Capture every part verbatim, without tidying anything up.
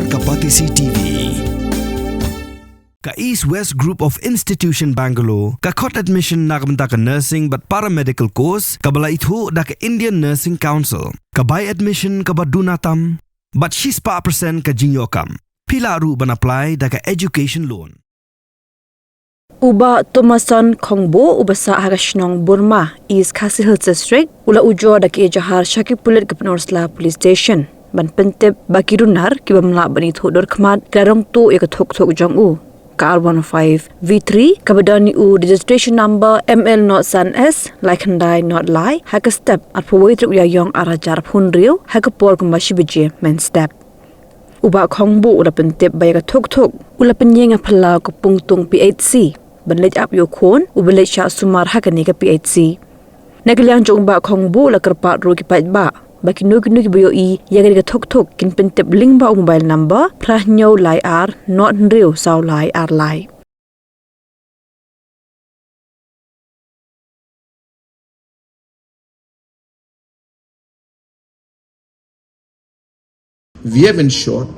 Ka Batesi T V. Ka East West Group of Institution Bangalore ka khot admission na ka bynta ka nursing bad paramedical course kaba la ithuh da ka Indian Nursing Council. Ka bai admission kaba duna tam bad shispah percent ka jingïoh kam. Phi lah ruh ban apply da ka education loan. U Bah Thomason Khongbo uba sah ha ka shnong Burma, East Khasi Hills District, u la ujor da ka ejahar sha ki pulit ka Pynursla Police Station ban pyntip ba ki runar ki bym lah ban ithuh dur khmat ki la rung tuh ïa ka thuk thuk jong u, ka R one oh five V three, kaba don ïa u registration number M L nought san S lai khyndai nought lai, ha ka step arphew wei tarik u Ïaïong ar hajar arphew hynriew, ha ka por kumba shi baje mynstep. U Bah Khongbo u la pyntip ba ïa ka thuk thuk u la pynïeng ha phyllaw ka Pungtung P H C ban leit ap ïa u khun uba leit shah sumar ha kane ka P H C. Na ka liang jong u Bah Khongbo u la kyrpad ruh ïa ki paidbah ba kino kino kiba ïohi ïa kane ka thuk thuk kin pyntip lyngba u mobile number phra hynñiew lai ar nought hynriew saw lai ar lai. We have ensured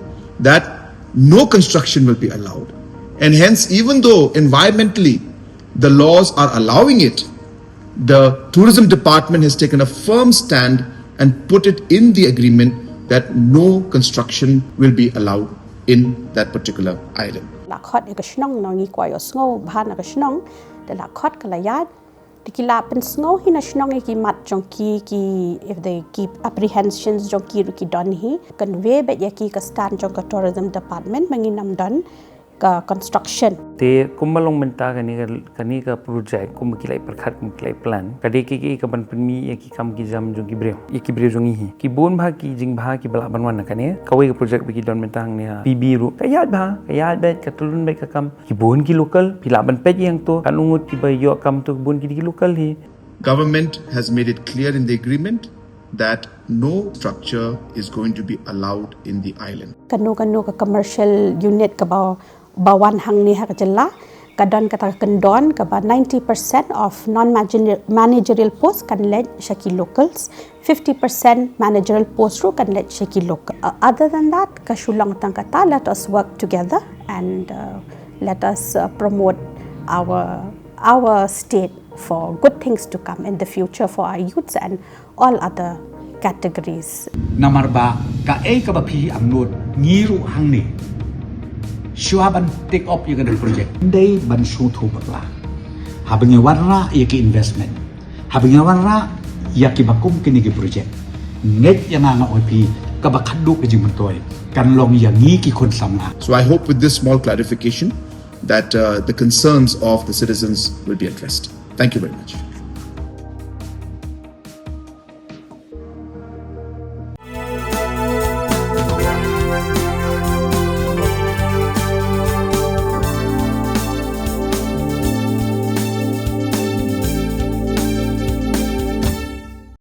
that no construction will be allowed. And hence, even though environmentally the laws are allowing it, the tourism department has taken a firm stand and put it in the agreement that no construction will be allowed in that particular island. La khot ïa ka shnong, ngi kwah ïohsngew bha na ka shnong, te la khot ka la ïaid, te ki la pynsngew hi na shnong ïa ki mat jong ki, ki, if they keep apprehensions jong ki ruh ki don hi, convey beit ïa ki ka stand jong ka tourism department ba ngin ym don ka construction. Te kumba long mynta kane ka, kane ka project kumba ki la pyrkhat, kumba ki la plan, ka dei ki, ki ka ban pynmih ïa ki kam ki jam jong ki briew, ïa ki briew jong ngi hi. Ki bun bha ki jingbha kiba lah ban wan na kane. Kawei ka project ba ki don mynta hangne ha P B ruh ka ïaid bha, ka ïaid beit, ka tyllun beit ka kam. Ki bun ki local, phi lah ban peit ïa to, katno ngut kiba ïoh kam to, ki bun ki dei ki local hi. Government has made it clear in the agreement that no structure is going to be allowed in the island. Kano kano ka commercial unit kaba, ba wan hangne ha ka jylla, ka don kata ka kyndon kaba ninety percent of non-managerial post kan leit sha ki locals, fifty percent managerial post ruh kan leit sha ki local. Uh, other than that, ka shu long tang kata, let us work together and, uh, let us, uh, promote our, our state for good things to come in the future for our youths and all other categories. Namar ba kaei kaba phi angnud, ngi ruh hangne, shuwa ban take up ïa kane ka project, ym dei ban shu thuh bakla. Haba ngi wanrah ïa ki investment, haba ngi wanrah ïa kiba kum kine ki project, ngeit ïa nga, nga ong ïa phi, kaba khatduh ka jingmyntoi kan long ïa ngi ki khun samla. So I hope with this small clarification that, uh, the concerns of the citizens will be addressed. Thank you very much.